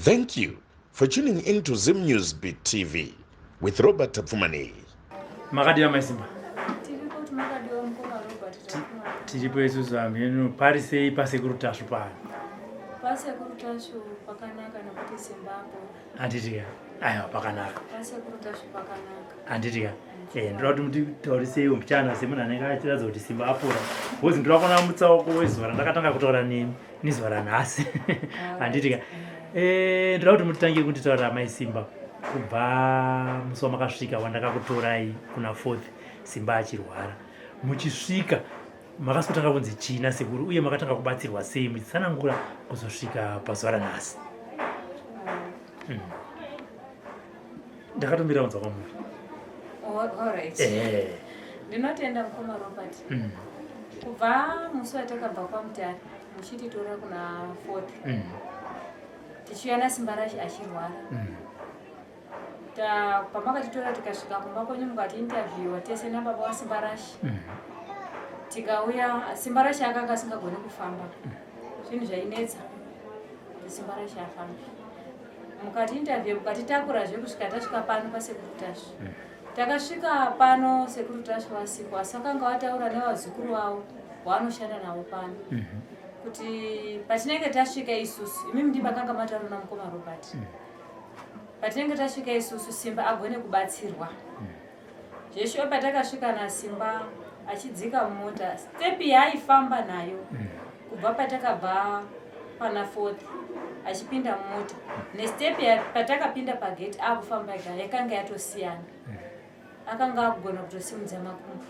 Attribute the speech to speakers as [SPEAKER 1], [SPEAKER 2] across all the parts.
[SPEAKER 1] Thank you for tuning in to Zim News Beat TV with Robert Tapfumaneyi.
[SPEAKER 2] Makadiwa mai Simba?
[SPEAKER 3] Tiripo kuti makadiwa mukoma Robert Tapfumaneyi.
[SPEAKER 2] Tiripo isusu hamheno pari sei pasekuru Tasvu pano?
[SPEAKER 3] Pasekuru Tasvu pakanaka nekuti Simba apora.
[SPEAKER 2] Handiti ka? Aiwa pakanaka.
[SPEAKER 3] Pasekuru Tasvu pakanaka.
[SPEAKER 2] Handiti ka? Eh, ndoda kuti mutitauriseiwo mbichana semunhu anenge achiratidza kuti Simba apora. Because ndoda kuona mutsauko wezuva randakatanga kutaura nemi. nezuva ranhasi handiti ka eh, ndoda kuti mutitange kunditaurira mai simba kubva musi wamakasvika wandakakutorai kuna fourth simba achirwara muchisvika makasotanga kunzi chii nasekuru uye makatanga kubatsirwa sei muchitsanangura kuzosvika pazuva ranhasi mm. ndakatomira kunzwa kwamuri
[SPEAKER 3] eh. ndinotenda mukoma robert mm. kubva musi watakabva kwamutare muchititora kuna fourth mm. tichiuya nasimbarashe achirwara mm. pamakatitora tikasvika kumba kwenyu mukati interviewa tese nababa wasimbarashe mm. tikauya simbarashe akanga asingagoni kufamba zvinhu zvainetsa kuti simbarashe afambe mukati interview mukatitakurazve kusvika tasvika pano pasekuru tasvi mm. Takasvika pano sekuru Tashu vasiko asi vakanga vataura nevazukuru vavo vanoshanda navo pano mm -hmm. kuti patinenge tasvika isusu imimi ndi makanga mataura namukoma Robert mm -hmm. patinenge tasvika isusu Simba agone kubatsirwa mm -hmm. zveshuwa patakasvika naSimba achidzika mumota step yaaifamba nayo mm -hmm. kubva patakabva pana fourth achipinda mumota nestep patakapinda pagate akufamba ega yakanga yatosiyana akanga akugona kutosimudza makumbo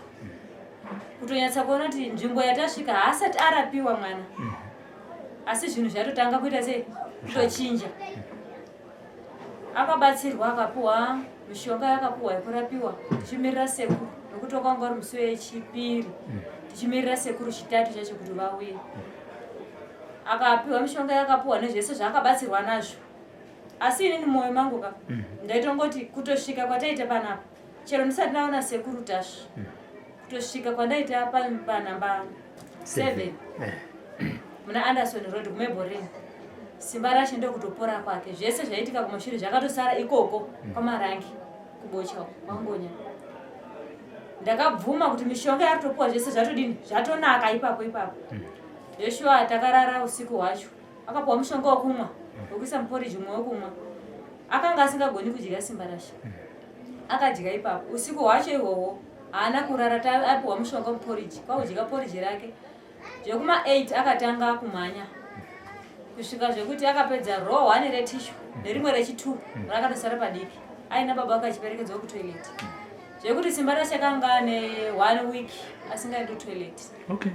[SPEAKER 3] kutonyatsa kuona kuti nzvimbo yatasvika haasati arapiwa mwana asi zvinhu zvatotanga kuita sei kutochinja akabatsirwa akapuwa mishonga yakapuwa yekurapiwa tichimirira sekuru nokuti wakanga uri musi wechipiri tichimirira sekuru chitatu chacho kuti vauye akapiwa mishonga yakapuwa nezvese zvaakabatsirwa nazvo asi inini mwoyo mangu ka mm. ndaitongoti kutosvika kwataita panapa chero ndisati ndaona sekuru tasvi mm. kutosvika kwandaita panhamba 7 eh. muna anderson road kumeborin simba rashe ndokutopora kwake zvese zvaiitika kumashure zvakatosara ikoko mm. kwamarangi kubocha kwangonya ndakabvuma kuti mishonga yaritopuwa zvese zvatodini zvatonaka ipapo ipapo mm. Joshua takarara usiku hwacho akapuwa mushonga wekumwa wekuisa muporiji umwe wekumwa akanga asingagoni kudya simba rashe akadya ipapo usiku hwacho ihwohwo haana kurara apiwa mushonga muporiji kwakudya poriji rake zvekuma 8 akatanga kumhanya kusvika zvekuti akapedza ro one retishu nerimwe rechi2 rakatosara padiki aina baba vakachiperekedzwa kutoilet zvekuti simba rashe akanga ane one week asingaendi kutoilet
[SPEAKER 2] okay.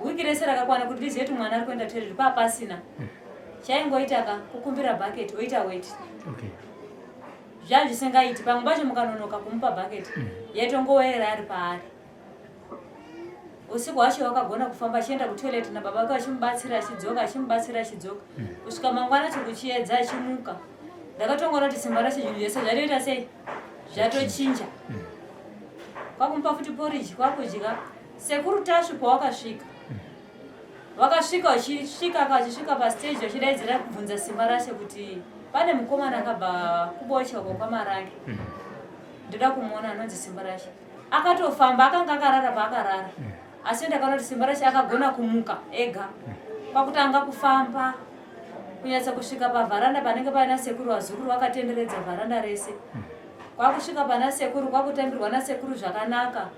[SPEAKER 3] wiki rese rakakwana kuti ndizive kuti mwana ari kuenda toilet paa pasina hmm. chaingoita ka kukumbira bucket oita weti
[SPEAKER 2] okay.
[SPEAKER 3] zvaa zvisingaiti pamwe pacho mukanonoka kumupa bucket mm. yaitongowerera ari paari usiku hwacho wakagona kufamba achienda kutoilet nababa vake vachimubatsira achidzoka achimubatsira achidzoka mm. kusvika mangwana chikuchiedza achimuka ndakatongoona kuti simba racho zvinhu zvese zvatoita sei zvatochinja mm. kwakumupa futi poriji kwakudya sekuru tasvu pawakasvika vakasvika vachisvika vachisvika pastage vachidaidzira kubvunza simba rashe kuti pane mukomana akabva kubocha uko kwamarange hmm. ndoda kumuona anonzi simba rashe akatofamba akanga akarara paakarara hmm. asi ndakaona kuti simba rashe akagona kumuka ega hmm. kwakutanga kufamba kunyatsa kusvika pavharanda panenge paina sekuru vazukuru vakatenderedza vharanda rese kwakusvika pana sekuru kwakutambirwa nasekuru zvakanaka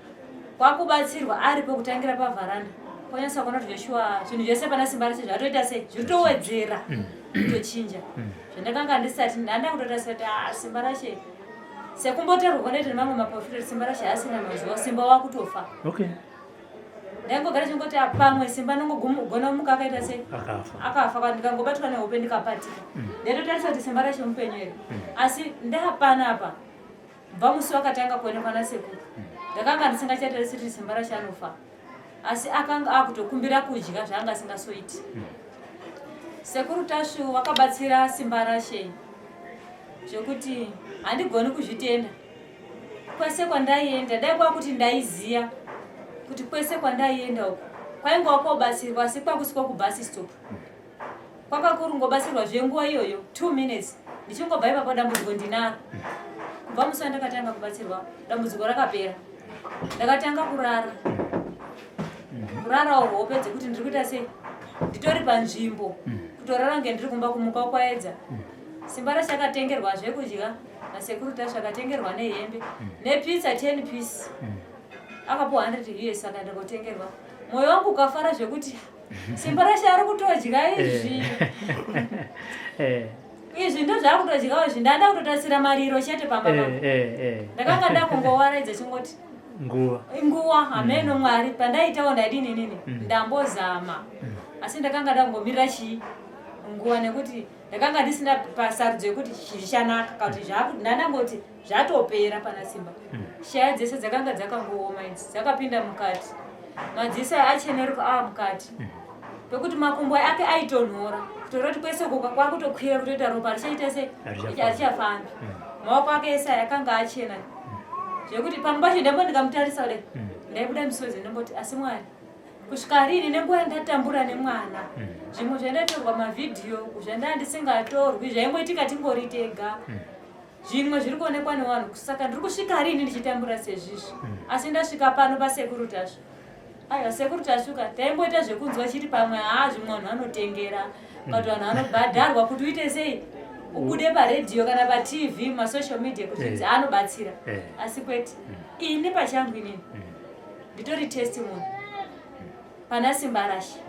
[SPEAKER 3] kwakubatsirwa aripo kutangira pavharanda kwanyatsa kuona kuti zveshuwa zvinhu zvese pana simba rese zvatoita sei zvitowedzera mm. kutochinja mm. zvandakanga ndisati ndanda kutoita sati ah, simba rashe sekumbotarwa kwanoita nemamwe maprofita kuti simba rashe asina mazuva simba wakutofa
[SPEAKER 2] okay
[SPEAKER 3] ndaingogara chingoti ah, pamwe simba nongogona kumuka akaita sei
[SPEAKER 2] akafa
[SPEAKER 3] kana ndikangobatwa nehope ndikapatika mm. ndaitotarisa kuti simba racho mupenyu here mm. asi ndapanapa kubva musi wakatanga kuonekwa nasekuru mm. ndakanga ndisingachatarisiri kuti simba racho anofa asi akanga akutokumbira kudya zvaanga asingasoiti sekuru tashu wakabatsira simba rashe zvekuti handigoni kuzvitenda Kwese kwandaienda dai kwakuti ndaiziya kuti kwese kwandaienda uku kwaingova kobatsirwa asi kwakusiko kubus stop. Kwanga kuri kungobatsirwa zvenguva iyoyo 2 minutes ndichingobva ipapo dambudziko ndinaro. Kubva musi wandakatanga kubatsirwa dambudziko rakapera. Ndakatanga kurara. Kurarawo hope dzekuti ndiri kuita sei? Nditori panzvimbo. Kutorara kunge ndiri kumba kumuka kwaedza. Simba racho akatengerwa zvekudya nasekuru Tasha akatengerwa nehembe nepizza 10 piece. Akapuwa 100 US akaenda kotengerwa. Moyo wangu ukafara zvekuti Simba rashe ari kutodya izvi.
[SPEAKER 2] Eh.
[SPEAKER 3] Izvi ndo zvaakutodyawo izvi ndanda kutotasira mariro chete pamba
[SPEAKER 2] Eh,
[SPEAKER 3] pangu.
[SPEAKER 2] eh, eh.
[SPEAKER 3] Ndakanga ndakungowaraidza chingoti
[SPEAKER 2] Nguva.
[SPEAKER 3] nguva hameno Mwari pandaitawo ndaidini nini ndambozama asi ndakanga ndangomirira chii nguva nekuti ndakanga ndisina pasarudzo yekuti zvichanaka kana kuti zvaku ndandangoti Zvatopera pana Simba. Shaya dzese dzakanga dzakangooma idzi dzakapinda mukati. Madziso aya acheneruka ava mukati. Pekuti makumbo ake aitonhora. Kutora kuti kwese uko kwakutokwira kutoita ropa richaita se
[SPEAKER 2] Harichafambi.
[SPEAKER 3] harichafambi. Maoko ake ese aya akanga achena. Zvekuti pamwe pacho ndambo ndikamutarisa kudai. Ndaibuda misodzi ndomboti asi Mwari kusvika rini nenguva yandatambura nemwana zvimwe zvandaitorwa mavhidhiyo zvandanga ndisingatorwi zvaingoitika tingori tega Zvimwe zviri kuonekwa nevanhu saka ndiri kusvika rini ndichitambura sezvizvi asi ndasvika pano pasekuru Tasvu. Aiwa sekuru Tasvu ka taimboita zvekunzwa chiti pamwe haa zvimwe vanhu vanotengera kana kuti vanhu vanobhadharwa kuti uite sei ubude paredhiyo kana patv masocial media kuti zvinzi anobatsira asi kwete ini pachangu inini nditori testimony pana Simbarashe.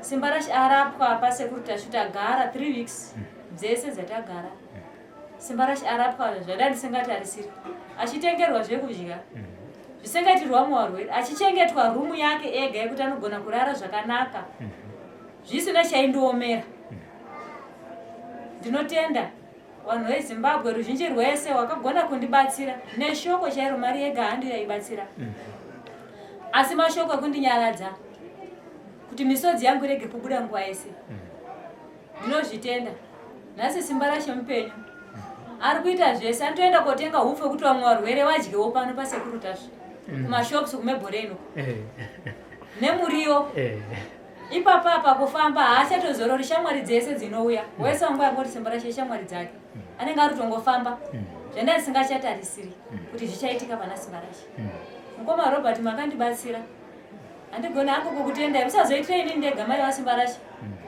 [SPEAKER 3] Simbarashe arapwa pasekuru Tasvu tagara 3 weeks dzese dzatagara. Simbarashe arapwa zvada ndisingatarisiri achitengerwa zvekudya zvisingaitirwa vamwe varwere achichengetwa rumu yake ega yekuti anogona kurara zvakanaka zvisina chaindiomera. Ndinotenda vanhu veZimbabwe ruzhinji rwese wakagona kundibatsira neshoko chairo mari yega handiyo yaibatsira asi mashoko ekundinyaradza kuti misodzi yangu irege kubuda nguva yese. Ndinozvitenda. Nhasi simba rashe mupenyu. Ari kuita zvese anotoenda kotenga hupfu wekuti vamwe varwere vadyewo pano pasekuru Tasvu. Kumashops kumebhoreni uko. Nemuriwo. Ipapa apa kufamba haachatozorori shamwari dzese dzinouya. Wese wangu angoti simba rashe shamwari dzake. Anenge ari kutongofamba. Zvandanga ndisingachatarisiri kuti zvichaitika pana simba rashe. Mukoma Robert makandibatsira. Handigoni hangu kukutendai musazoitira ini ndega mai vaSimbarashe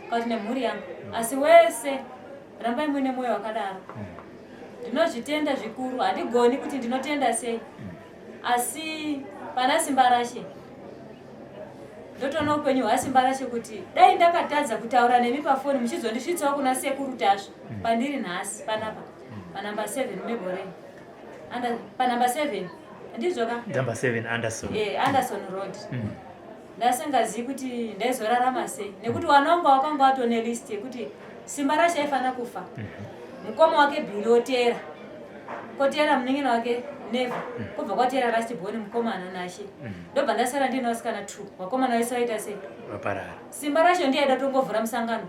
[SPEAKER 3] kana kuti nemhuri yangu asi wese rambai muine mwoyo wakadaro. Ndinozvitenda zvikuru handigoni kuti ndinotenda sei asi pana Simbarashe ndotoona upenyu hwaSimbarashe kuti dai ndakatadza kutaura nemi pafoni muchizondisvitsawo kuna sekuru Tasvu pandiri nhasi panapa panumber 7 mebhoreni. Under, panumber 7 ndizvo ka
[SPEAKER 2] number 7 Anderson
[SPEAKER 3] Anderson Road. Ndasingazivi kuti ndaizorarama sei nekuti wana wangu wakanga watone list yekuti simba racho aifanira kufa. Mukoma wake Billy otera kotera munin'ina wake Never kobva kwatera last born mukomana Nashe. Ndobva ndasara ndine vasikana 2 vakomana vese vaita sei
[SPEAKER 2] vaparara.
[SPEAKER 3] Simba racho ndiye aida tongovhura musangano.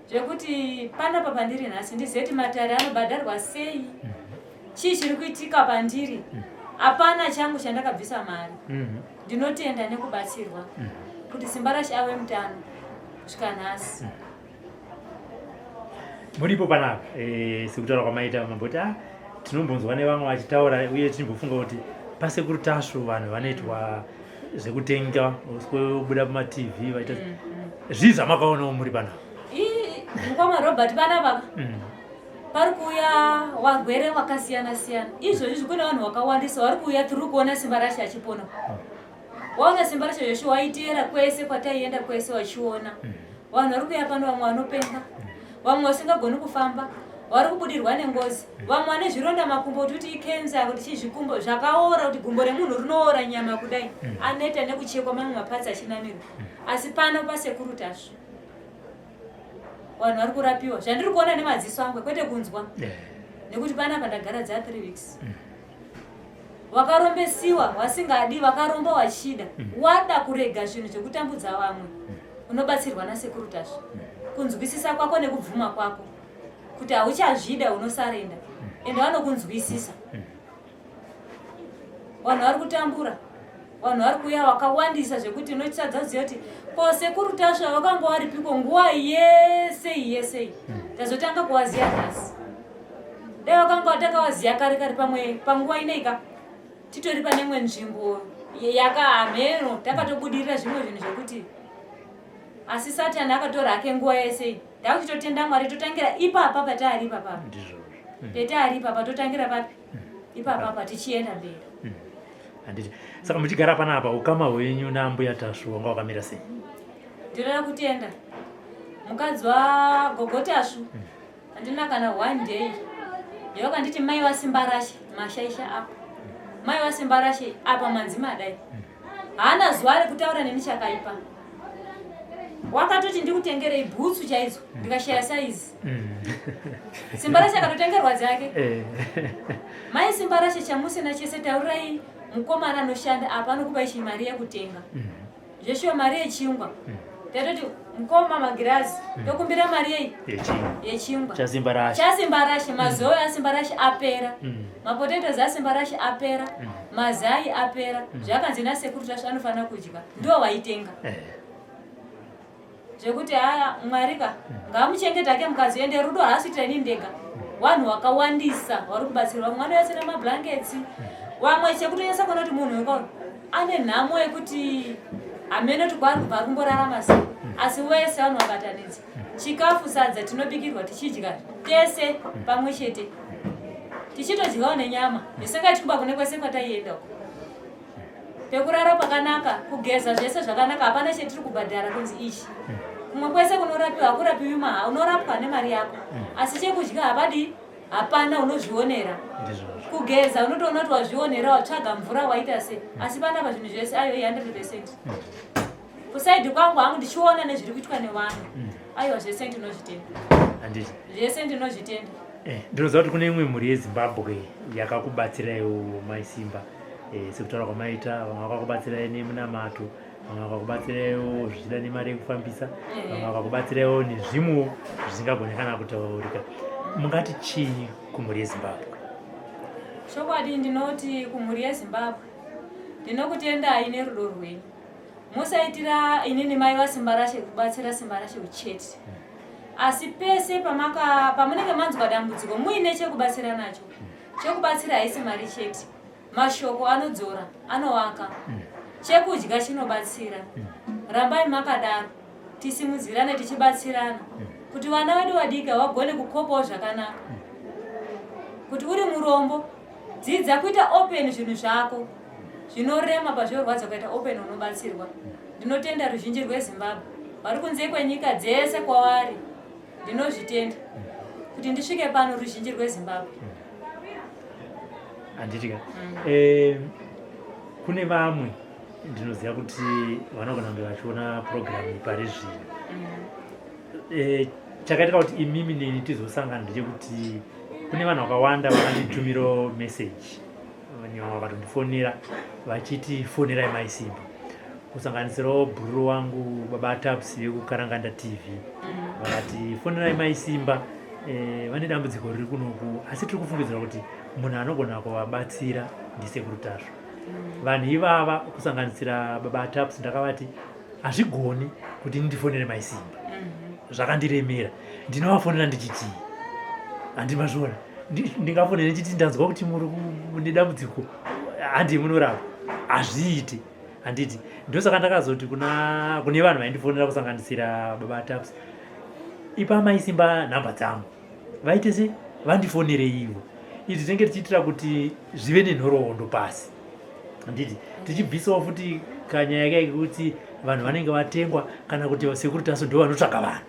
[SPEAKER 3] Zvekuti panapa pandiri nhasi ndizive kuti matare anobhadharwa sei, chii chiri kuitika pandiri. Hapana changu chandakabvisa mari. Ndinotenda nekubatsirwa kuti simba rashe ave mutano kusvika nhasi.
[SPEAKER 2] Muripo panapa sekutaura kwamaita mamboti tinombonzwa nevamwe vachitaura uye tichimbofunga kuti pasekuru Tasvu vanhu vanoitwa zvekutenga kubuda pamatv vaita zvii zvamakaonawo muri panapa?
[SPEAKER 3] Mukoma Robert panapa pari kuuya varwere vakasiyana siyana. Izvozvi kune vanhu vakawandisa vari kuuya through kuona simba rashe achipona. Waona simba rashe Joshua waiteera kwese kwataienda kwese wachiona. Vanhu vari kuuya pano vamwe vanopenga, vamwe vasingagoni kufamba, vari kubudirwa nengozi, vamwe vane zvironda makumbo kuti kuti ikenza kuti chii zvikumbo zvakaora kuti gumbo remunhu rinoora nyama kudai aneta nekuchekwa mamwe mapatsi achinamirwa. Asi pano pasekuru Tasvu vanhu vari kurapiwa zvandiri kuona nemadziso angu kwete kunzwa nekuti panapa ndagara dza 3 weeks. Wakarombesiwa wasingadi vakaromba wachida wada kurega zvinhu zvekutambudza vamwe unobatsirwa nasekuru Tasvu kunzwisisa kwako nekubvuma kwako kuti hauchazvida unosarenda ende vanokunzwisisa. Vanhu vari kutambura. Vanhu vari kuuya vakawandisa zvekuti unochitadza kuziva kuti ko sekuru Tasva vakanga varipiko nguva yese iyi yese iyi. Tazotanga kuvaziva nhasi. Dai vakanga takavaziva kare kare pamwe panguva ineika titori pane imwe nzvimbo yakahameno takatobudirira zvimwe zvinhu zvekuti asi satani akatora hake nguva yese iyi. Ndakuchitotenda Mwari totangira ipapa pataari ipapa.
[SPEAKER 2] Ndizvozvo.
[SPEAKER 3] Petaari ipapa totangira papi? Ipapa pa tichienda mberi.
[SPEAKER 2] Handiti. Saka muchigara panapa ukama hwenyu naambuya Tasvu wanga wakamira sei?
[SPEAKER 3] Ndinoda kutenda mukadzi wagogo Tasvu. Handina kana one day yavakanditi mai vaSimbarashe mashaisha apa. Mai vaSimbarashe apa manzi madai. Haana zuva rekutaura neni chakaipa. Wakatoti ndikutengerei bhutsu chaidzo ndikashaya saizi. Simbarashe akatotengerwa dzake. Mai Simbarashe chamusina chese taurirai mukomana anoshanda apa anokupai chi mari yekutenga. Zveshuwa mari yechingwa. Tatoti mukoma magirazi tokumbira mari yei? Yechingwa.
[SPEAKER 2] Chasimbarashe.
[SPEAKER 3] Chasimbarashe mazowe aSimbarashe apera. Mapotatoes aSimbarashe apera. Mazai apera. Zvakanzi nasekuru Tasvu anofanira kudya. Ndiwo waitenga. Zvekuti haya Mwari ka ngaamuchengete hake mukadzi ende rudo haasi kuitira inini ndega. Vanhu vakawandisa vari kubatsirwa vamwe vanouya sena mablankets. Vamwe chekutonyatsa kuona kuti munhu wekwauri ane nhamo yekuti hameno kuti kwaari kubva ari kumborarama sei. Asi wese vanhu vabatanidza. Chikafu sadza tinobikirwa tichidya tese pamwe chete. Tichitodyawo nenyama zvisingaiti kuba kune kwese kwataienda uko. Pekurara pakanaka, kugeza zvese zvakanaka, hapana chetiri kubhadhara kunzi ichi. Kumwe kwese kunorapiwa hakurapiwi maha, unorapwa nemari yako. Asi chekudya hapadi, hapana, unozvionera. Kugeza unotoona kuti wazvionera, watsvaga mvura waita sei. Asi panapa zvinhu zvese ayo 100%. Kusaidi kwangu hangu ndichiona nezviri kuitwa nevanhu. Aiwa zvese ndinozvitenda.
[SPEAKER 2] Handiti.
[SPEAKER 3] Zvese ndinozvitenda.
[SPEAKER 2] Ndinoziva kuti kune imwe mhuri yeZimbabwe yakakubatsiraiwo Mai Simba. Sekutaura kwamaita, vamwe vakakubatsirai nemunamato, vamwe vakakubatsiraiwo zvichida nemari yekufambisa, vamwe vakakubatsiraiwo nezvimwewo zvisingagone kana kutaurika. Mungati chii kumhuri yeZimbabwe?
[SPEAKER 3] Chokwadi ndinoti kumhuri yeZimbabwe ndinokutendai nerudo rwenyu. Musaitira inini mai vaSimbarashe kubatsira Simbarashe chete. Asi pese pamunenge manzwa dambudziko muine chekubatsira nacho. Chekubatsira haisi mari chete. Mashoko anodzora, anovaka. Chekudya chinobatsira. Rambai makadaro, tisimudzirane tichibatsirana kuti vana vedu vadiki vagone kukopawo zvakanaka. Kuti uri murombo, dzidza kuita open zvinhu zvako. Zvinorema pazvinorwadza kuita open unobatsirwa. Ndinotenda ruzhinji rweZimbabwe vari kunze kwenyika dzese kwavari. Ndinozvitenda kuti ndisvike pano ruzhinji rweZimbabwe.
[SPEAKER 2] Handiti ka? Kune vamwe ndinoziva kuti vanogona kunge vachiona program iyi pari zvino. Chakaitika kuti imimi neni tizosangana ndechekuti kune vanhu vakawanda vakanditumirawo message, vamwe vakatondifonera vachiti fonerai Mai Simba, kusanganisirawo bhururu wangu baba Taps vekuKaranganda TV, vakati fonerai Mai Simba, vane dambudziko riri kunoku, asi tiri kufungidzira kuti munhu anogona kuvabatsira ndiSekuru Tasvu. Vanhu ivava kusanganisira baba Taps ndakavati hazvigoni kuti ndifonere Mai Simba, zvakandiremera. Ndinovafonera ndichitii? Handimazviona, ndingafonera ndichiti ndanzwa kuti muri mune dambudziko, handi munorapa? Hazviiti, handiti? Ndosaka ndakazoti kune vanhu vaindifonera kusanganisira baba Taps, ipa Mai Simba nhamba dzangu vaite se vandifonere ivo. Izvi tinenge tichiitira kuti zvive nenhoroondo pasi, handiti? Tichibvisawo futi kanyaya kai kekuti vanhu vanenge vatengwa kana kuti Sekuru Tasvu ndo vanotsvaga vanhu,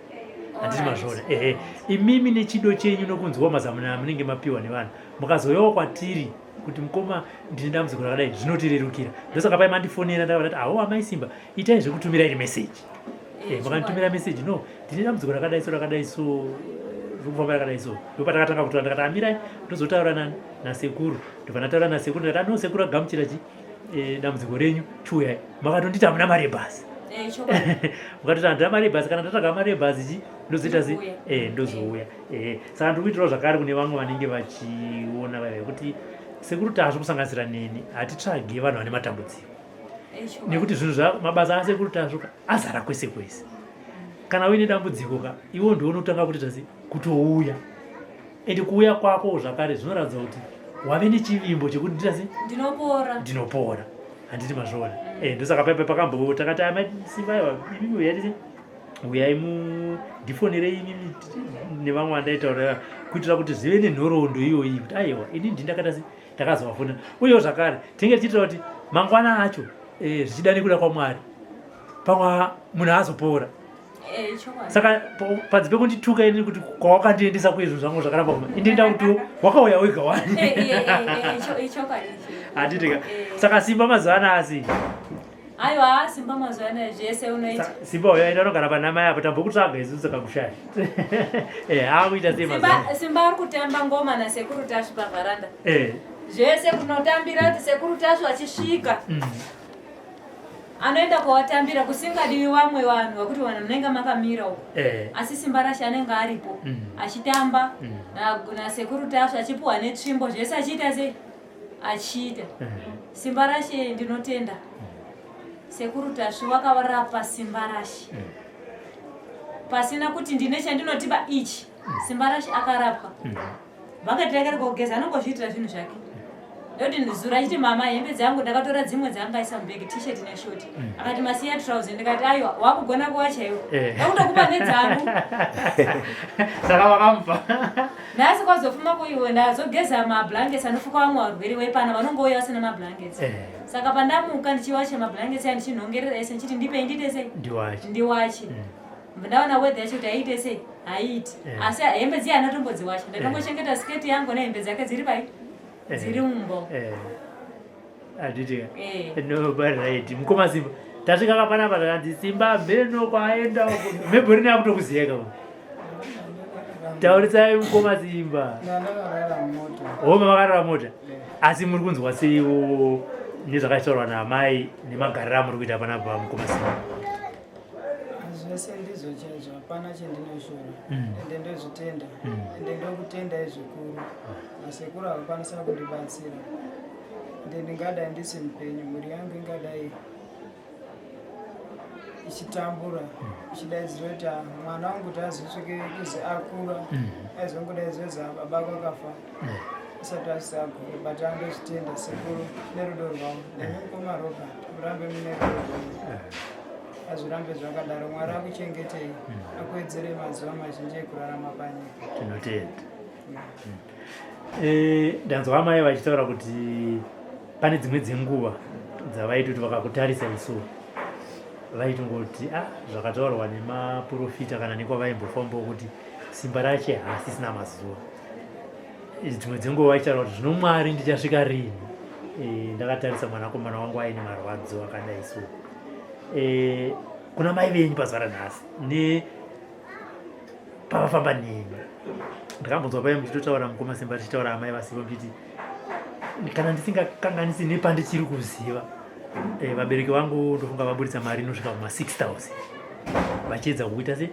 [SPEAKER 2] handiti mazviona? Ehe, imimi nechido chenyu nokunzwawo mazamuna amunenge mapiwa nevanhu, mukazouyawo kwatiri kuti mukoma ndine dambudziko rakadai, zvinotirerukira. Ndosaka pai mandifonera ndakava ndati awo amai Simba itai zvekutumira iri meseji. Makanditumira meseji, no ndine dambudziko rakadai so rakadai so rikufamba rakadai so. Ndopatakatanga kutaura, ndakati amirai ndozotaura nani nasekuru. Ndobva ndataura nasekuru, ndakati no sekuru agamuchira chi dambudziko renyu, chiuyai. Makatonditi hamuna mari yebhasi, mukatoti handina mari yebhasi, kana ndatsvaga mari yebhasi chi ndozoita se ndozouya. Saka ndiri kuitirawo zvakare kune vamwe vanenge vachiona vaiva kuti Sekuru Tasvu kusanganisira neni hatitsvagi vanhu vane matambudziko. Nekuti zvinhu zva mabasa asekuru Tasvu azara kwese kwese. Kana uine dambudziko ka iwo ndiwo unotanga kutoita sei kutouya. Ende kuuya kwako zvakare zvinoratidza kuti wave nechivimbo chekuti ndita sei
[SPEAKER 3] ndinopora.
[SPEAKER 2] Ndinopora. Handiti mazviona. Eh ndosaka paipa pakambo takati amai Simba aiwa imimi uyai tise uyai mundifonerei imimi nevamwe vandaitaura kuitira kuti zvive nenhoroondo iyoyi kuti aiwa ini ndini ndakaita sei takazovafonera uyewo zvakare tinenge tichiitira kuti mangwana acho eh, zvichida nekuda kwamwari pamwe munhu azopora
[SPEAKER 3] eh,
[SPEAKER 2] saka panzi pekundituka ini kuti kwawakandiendesa kuizvo zvangu zvakaramba kuma indienda kuti wakauya wega wani
[SPEAKER 3] eh,
[SPEAKER 2] handitika saka simba mazuva ano asi
[SPEAKER 3] Aiwa Simba mazuva anaya zvese unoita.
[SPEAKER 2] Simba uyo aenda anogara pana mai apo tambokutsvaga isu saka kushaya. Eh, akuita sei mazuva.
[SPEAKER 3] Simba Simba ari kutamba ngoma na sekuru Tasvu pavharanda.
[SPEAKER 2] Eh.
[SPEAKER 3] Zvese kunotambira kuti sekuru Tasvu achisvika. Anoenda kwawatambira kusingadiwi vamwe vanhu vakuti vanhu munenge makamira uko.
[SPEAKER 2] Eh.
[SPEAKER 3] Asi Simba rashe anenge aripo. Achitamba na, na sekuru Tasvu achipuwa netsvimbo zvese achiita sei? achiita simba rashe ndinotenda sekuru tasvu vakavarapa simba rashe pasina kuti ndine chandinotiba ichi simba rashe akarapwa bhaketi rake rekugeza anongozviitira zvinhu zvake ndoti zuro achiti mama hembe dzangu ndakatora dzimwe dzanga aisa mubhegi t-shirt neshoti akati masiya trouser ndikati aiwa wakugona kuwacha iwe
[SPEAKER 2] eh.
[SPEAKER 3] ndakutokupa nedzangu
[SPEAKER 2] saka wakamupa
[SPEAKER 3] Nhasi kwazofuma kuiwe ndazogeza mablankets anofuka vamwe varwere wepana vanongouya vasina mablankets.
[SPEAKER 2] Eh.
[SPEAKER 3] Saka pandamuka ndichiwacha mablankets aya ndichinhongerera ese ndichiti ndipei ndiite sei?
[SPEAKER 2] Ndiwache.
[SPEAKER 3] Ndiwache. Ndaona weather yacho kuti haiite sei? Haiiti.
[SPEAKER 2] Eh.
[SPEAKER 3] Asi hembe dziya andatombodziwacha. Ndatongochengeta skirt yangu nehembe dzake dziri pai?
[SPEAKER 2] Eh.
[SPEAKER 3] Dziri mumbo.
[SPEAKER 2] Eh. Handiti ka?
[SPEAKER 3] Eh.
[SPEAKER 2] No, but right. Mukoma Simba. Tasvika ka panapa takanzi Simba mheno kwaenda uko. Mhebho rine akutokuziya ka. Taurisai mukoma Simba.
[SPEAKER 4] Ndakarara mota.
[SPEAKER 2] Homa makarara mota. Asi muri kunzwa seiwo nezvakataurwa naamai nemagariro amuri kuita panapa mukoma Simba.
[SPEAKER 4] Zvese ndizvo chaizvo, hapana chendinoshora. Ende ndozvitenda. Ende ndokutendai zvikuru. Masekuru akakwanisa kundibatsira. Ende ndingadai ndisi mupenyu, mhuri yangu ingadai ichitambura ichidaidzira kuti ah, mwana wangu kuti azosvike kuzi akura aizongodaidzira kuti ah, baba ako akafa asati asisi agure but andozvitenda sekuru nerudo rwavo nemi mukoma Robert murambe mune rudo rwenyu azvirambe zvakadaro mwari akuchengetei akuwedzerei mazuva mazhinji ekurarama panyika
[SPEAKER 2] Tinotenda. Eh, ndanzwa amai vachitaura kuti pane dzimwe dzenguva dzavaitoti vakakutarisa isu vaitongoti ah zvakataurwa nemaprofita kana nekwavaimbofambawo kuti simba rache haasisina mazuva dzimwe dzenguva vachitaura kuti zvino mwari ndichasvika rini e, ndakatarisa mwanakomana wangu aine marwadzo akadai so e, kuna mai venyu pazuva ranhasi ne pavafamba neni ndakambonzwa paye muchitotaura mukoma simba tichitaura amai vasipo muchiti kana ndisingakanganisi nepandichiri kuziva eh, vabereki vangu ndofunga vaburitsa mari inosvika kuma 6000 vachiedza kukuita se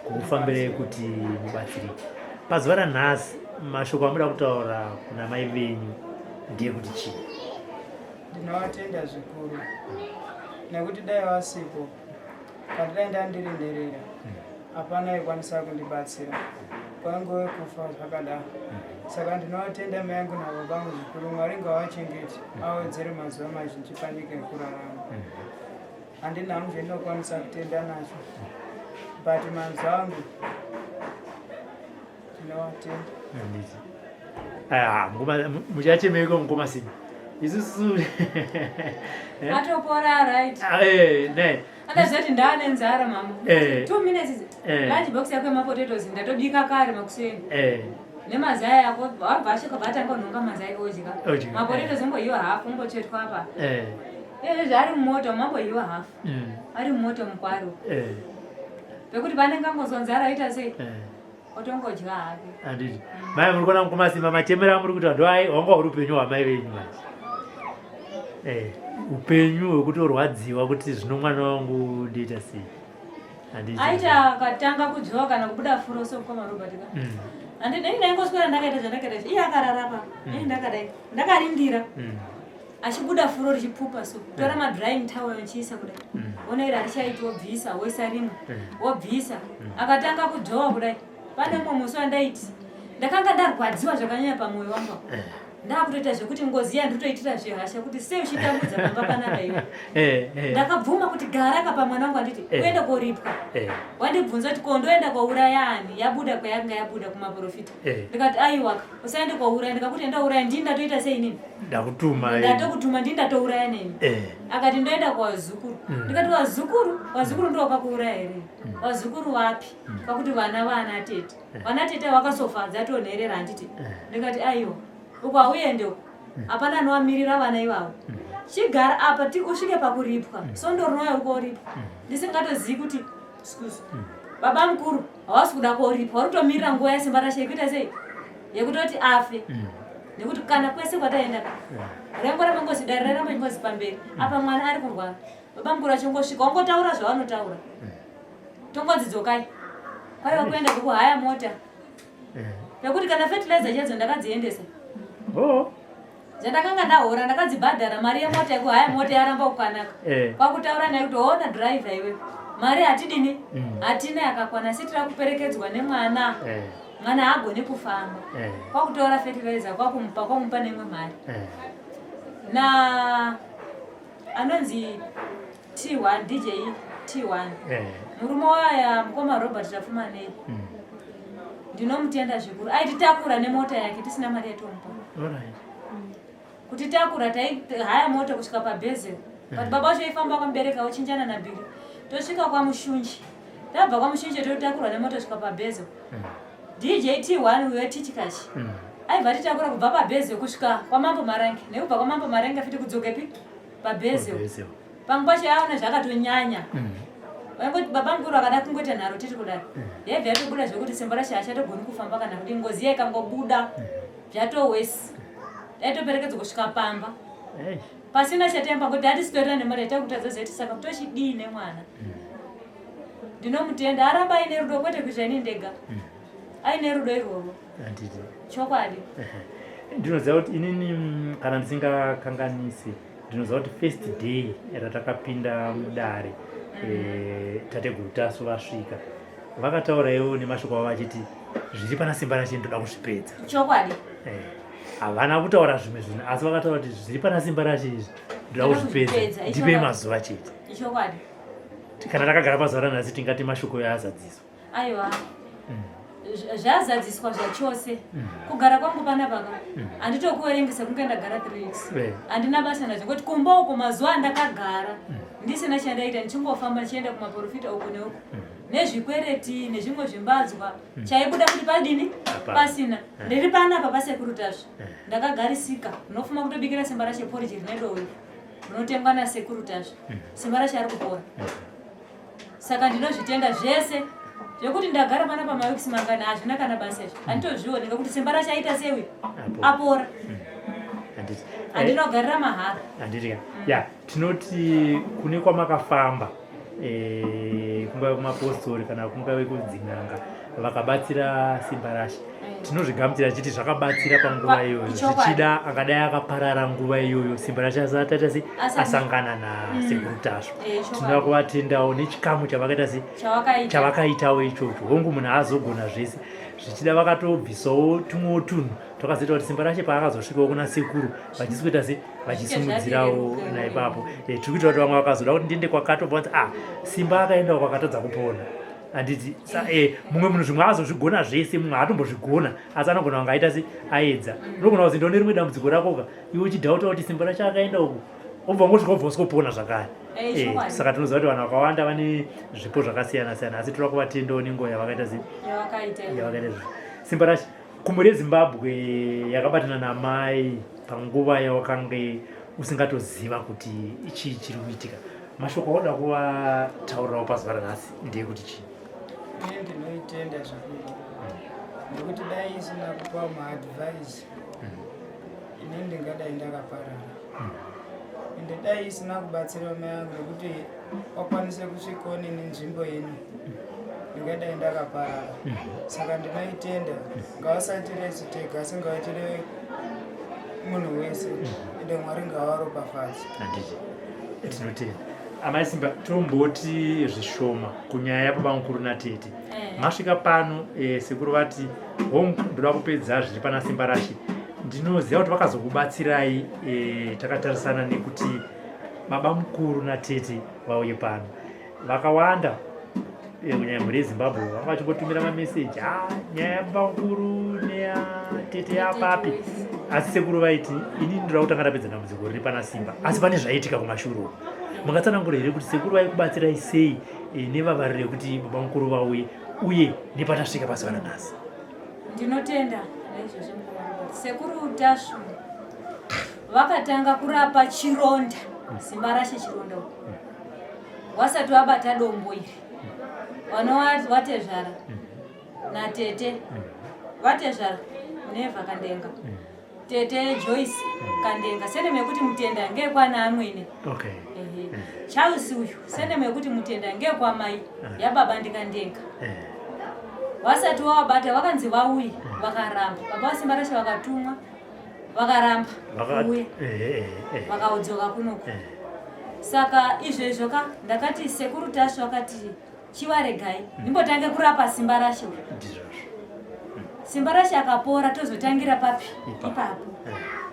[SPEAKER 2] kukufambirai kuti mubatsirike pazuva ranhasi mashoko amuda kutaura kuna mai venyu ndeyekuti chii
[SPEAKER 4] ndinovatenda zvikuru nekuti dai vasipo pandidai ndandiri nherera hapana aikwanisa kundibatsira kwaingove kufa zvakadaro saka ndinovatenda mai angu nababa angu zvikuru mwari ngavachengete awedzere mazuva mazhinji panyika ekurarama handina hangu zvendinokwanisa kutenda nacho but manzwa angu ndinovatenda
[SPEAKER 2] Handiti. Ah, mukoma muchachemeiko mukoma Simba? Isusu
[SPEAKER 3] Eh? Atopora right.
[SPEAKER 2] Ah, eh, ne.
[SPEAKER 3] Andaziva kuti ndaane nzara mama.
[SPEAKER 2] Eh.
[SPEAKER 3] 2 minutes.
[SPEAKER 2] Eh.
[SPEAKER 3] Lunch box yako yemapotatoes ndatobika kare makuseni.
[SPEAKER 2] Eh.
[SPEAKER 3] Nemazai ako wabva asvika bva atanga kunhonga mazai odya.
[SPEAKER 2] Odya,
[SPEAKER 3] Mapotatoes omboyiwa hafu ombotsvetwa apa.
[SPEAKER 2] Eh.
[SPEAKER 3] Izvezvi ari mumota mamboyiwa hafu. Ari mumota mukwaro.
[SPEAKER 2] Eh.
[SPEAKER 3] Pekuti panenge angozwa nzara oita sei?
[SPEAKER 2] Eh.
[SPEAKER 3] Otongodya hake.
[SPEAKER 2] Handiti. Mai muri kuona mukoma Simba machemero amuri kuita ndo ai wanga huri upenyu hwamai venyu manje. Eh, upenyu hwekutorwadziwa kuti zvino mwana wangu ndoita sei. Handiti.
[SPEAKER 3] Aita akatanga kudyiwa kana kubuda furo sokoma Robert ka. Handiti ini ndaingoswera ndakaita zvandakaita izvi. Iye akarara pa. Ini ndakadai. Ndakarindira. Achibuda furo richipupa so tora mm. madrying towel uchiisa kudai mm. ona iri harichaiti wobvisa woisa rimwe mm. wobvisa akatanga kudzvowa kudai pane umwe musi wandaiti ndakanga ndarwadziwa zvakanyanya pamwoyo wangu eh. ndakutoita zvekuti ngozi iya nditoitira zvehasha kuti sei uchitambudza pamba panapa iwe eh, eh. ndakabvuma kuti gara ka pamwana wangu anditi uende koripwa wandibvunza kuti ko ndoenda kouraya ani yabuda kwayanga yabuda kumaprofita ndikati aiwaka usaende kouraya ndikakuti enda uraya ndini ndatoita sei inini
[SPEAKER 2] ndakutuma
[SPEAKER 3] ndatokutuma ndini ndatouraya neni eh. Akati ndoenda kwazukuru mm. Ndikati wazukuru wazukuru ndo wakakuuraya here mm. Wazukuru wapi mm. Kwakuti vana vana tete eh. Vana tete vakasofa dzatonherera handiti eh. Ndikati aiwa uko hauende uko mm. Hapana anowamirira vana ivavo mm. Chigara apa ti usvike pakuripwa mm. Sondo rinouya uri koripwa mm. Ndisingatozivi kuti excuse mm. Baba mukuru hawasi kuda koripwa uri kutomirira nguva yasimba rashe yekuita sei yekutoti afe mm. Nekuti kana kwese kwataenda ka mm. Rengo ramangozi dare raramba chingozi pamberi mm. Apa mwana ari kurwara baba mukuru achingosvika wangotaura zvavanotaura mm. Tongonzi dzokai kwaiva kuenda kwekuhaya mota nekuti kana fertilizer chaidzo ndakadziendesa
[SPEAKER 2] oh.
[SPEAKER 3] Zvandakanga ndahora ndakadzibhadhara mari yemota yekuhaya mota yaramba kukanaka eh. Kwakutaura naye kuti ona driver iwe mari hatidini mm. Hatina yakakwana asi tira kuperekedzwa nemwana eh. Mwana haagoni kufamba eh. Kwakutora fertilizer kwakumupa kwakumupa neimwe mari eh. Na anonzi T1 DJ T1 eh. Murume waya mukoma Robert Tapfumanei mm. Ndinomutenda zvikuru aititakura nemota yake tisina mari yatomupa
[SPEAKER 2] right.
[SPEAKER 3] Kutitakura taihaya mota kusvika paBezel but mm. Baba vacho aifamba akamubereka ochinjana nabiri tosvika kwaMushunji tabva kwaMushunji totakurwa nemota kusvika paBezel mm. DJ T1 uyo Tichikachi mm. Aibva atitakura kubva paBezel kusvika kwaMambo Marange nekubva kwaMambo Marange futi kudzokepi paBezel pamwe pacho yaona zvakatonyanya mm. Vaingoti baba mukuru akada kungoita nharo tiri kudai mm. Yaibva yatobuda zvekuti simba racho haachatogoni kufamba kana kuti ngozi iya ikangobuda mm. Zvatowesi taitoperekedzwa kusvika pamba pasina chatemba kuti hatisitorina nemari yatakutadza zeti saka tochidii nemwana mm. Ndinomutenda aramba aine rudo kwete kuita ini ndega mm. Aine rudo irworwo chokwadi.
[SPEAKER 2] Ndinoziva kuti inini kana ndisingakanganisi ndinoziva kuti first day ratakapinda mudare mm. Eh, tateguru Tasu vasvika vakataura ivo nemashoko avo vachiti zviri pana simba rache ndoda kuzvipedza
[SPEAKER 3] chokwadi
[SPEAKER 2] eh, havana kutaura zvimwe zvinhu asi vakataura kuti zviri pana simba rache izvi ndoda kuzvipedza ndipei mazuva chete
[SPEAKER 3] chokwadi
[SPEAKER 2] Kana takagara pazuva ranhasi tingati mashoko yaazadziswa
[SPEAKER 3] aiwa mm. Zvazadziswa zvachose mm. Kugara kwangu panapa ka mm. Handitokuverengesa kunge ndagara three weeks handina basa nazvo ngoti kumba uko mazuva andakagara ndisina chandaita ndichingofamba ndichienda kumaprofita uko neuko nezvikwereti nezvimwe zvimbadzwa chaibuda kuti padini pasina ndiri panapa pasekuru Tasvu ndakagarisika ndinofuma kutobikira simba rache poriji rine dovi rinotengwa nasekuru Tasvu simba rache ari kupora saka ndinozvitenda zvese zvekuti ndagara pana pamaweeks mangani hazvina kana basa izvo handitozvioni ngekuti simba racho aita sewi apora handinogarira mahara
[SPEAKER 2] handiti ka ya tinoti kune kwamakafamba eh, kungave kumapostori kana kungave kudzin'anga vakabatsira simba rashe eh. Tinozvigamuchira chiti zvakabatsira panguva iyoyo zvichida akadai akaparara nguva iyoyo simba rashe asati se asangana nasekuru mm. Tasvu eh, tinoda kuvatendawo nechikamu chavakaita se chavakaitawo ichocho hongu munhu haazogona zvese zvichida vakatobvisawo tumwewo tunhu twakazoita kuti simba rashe paakazosvikawo kuna sekuru vachisi kuita se vachisimudzirawo naipapo eh, tiri kuitira kuti vamwe vakazoda kuti ndiende kwakatobva kuti ah simba akaendawo kwakatadza kupona handiti eh, mumwe munhu zvimwe azozvigona zvese mumwe haatombozvigona asi anogona kunge aita se aedza unogona kuzi ndone rimwe dambudziko rakoka iwe uchidhauta kuti simba racho akaenda uku obva ungosvika ubva usingopona zvakare eh, eh, saka tinoziva kuti vanhu vakawanda vane zvipo zvakasiyana siyana asi toda kuvatendawo nenguva yavakaita se yavakaita izvozvo simba racho kumhuri yeZimbabwe yakabatana namai panguva yawakange usingatoziva kuti chii chiri kuitika mashoko auda kuvataurirawo pazuva ranhasi ndeyekuti chii
[SPEAKER 4] Ini ndinoitenda zvikuru nekuti dai isina kupa maadvise ini ndingadai ndakaparara ende dai isina kubatsira mai angu nekuti wakwanise kusvikawo neni nzvimbo ino ndingadai ndakaparara saka ndinoitenda ngavasaitire isu tega asi ngavaitire munhu wese ende Mwari ngavaropafadze.
[SPEAKER 2] Handiti tinotenda amai Simba. Tomboti zvishoma kunyaya yababa mukuru natete. Masvika pano, sekuru vati hongu, ndoda kupedza zviri pana Simba Rashe. Ndinoziva kuti vakazokubatsirai, takatarisana nekuti baba mukuru natete vauye pano. Vakawanda, kunyanya mhuri yeZimbabwe, vanga vachingotumira mameseji, a nyaya yababa mukuru neyatete yapapi? Asi sekuru vaiti ini ndoda kutanga ndapedza dambudziko riri pana Simba. Asi pane zvaiitika kumashure uko, mungatsanangura here kuti sekuru vaikubatsirai sei, nevavariro yekuti baba mukuru vauye, uye nepatasvika pazuva ranhasi?
[SPEAKER 3] Ndinotenda naizvozvo mukuru. Sekuru Tasvu vakatanga kurapa chironda, Simba Rashe chironda uku, wasati wabata dombo iri. Vanova vatezvara natete, vatezvara Neva Kandenga, tete Joyce Kandenga, surname yekuti Mutenda ngekwana amwene. Ehe. Charles uyu, surname yekuti Mutenda ngekwamai, yababa ndiKandenga. Vasati wavabata, vakanzi vauye, vakaramba. Baba vaSimba Rashe vakatumwa, vakaramba kuuya, vakaudzoka kunoku. Saka izvezvo ka, ndakati sekuru Tasvu vakati chivaregai ndimbotange kurapa Simba Rashe uyu.
[SPEAKER 2] Ndizvozvo.
[SPEAKER 3] Simba Rashe akapora, tozotangira papi?
[SPEAKER 2] Ipapo.
[SPEAKER 3] Ipapo.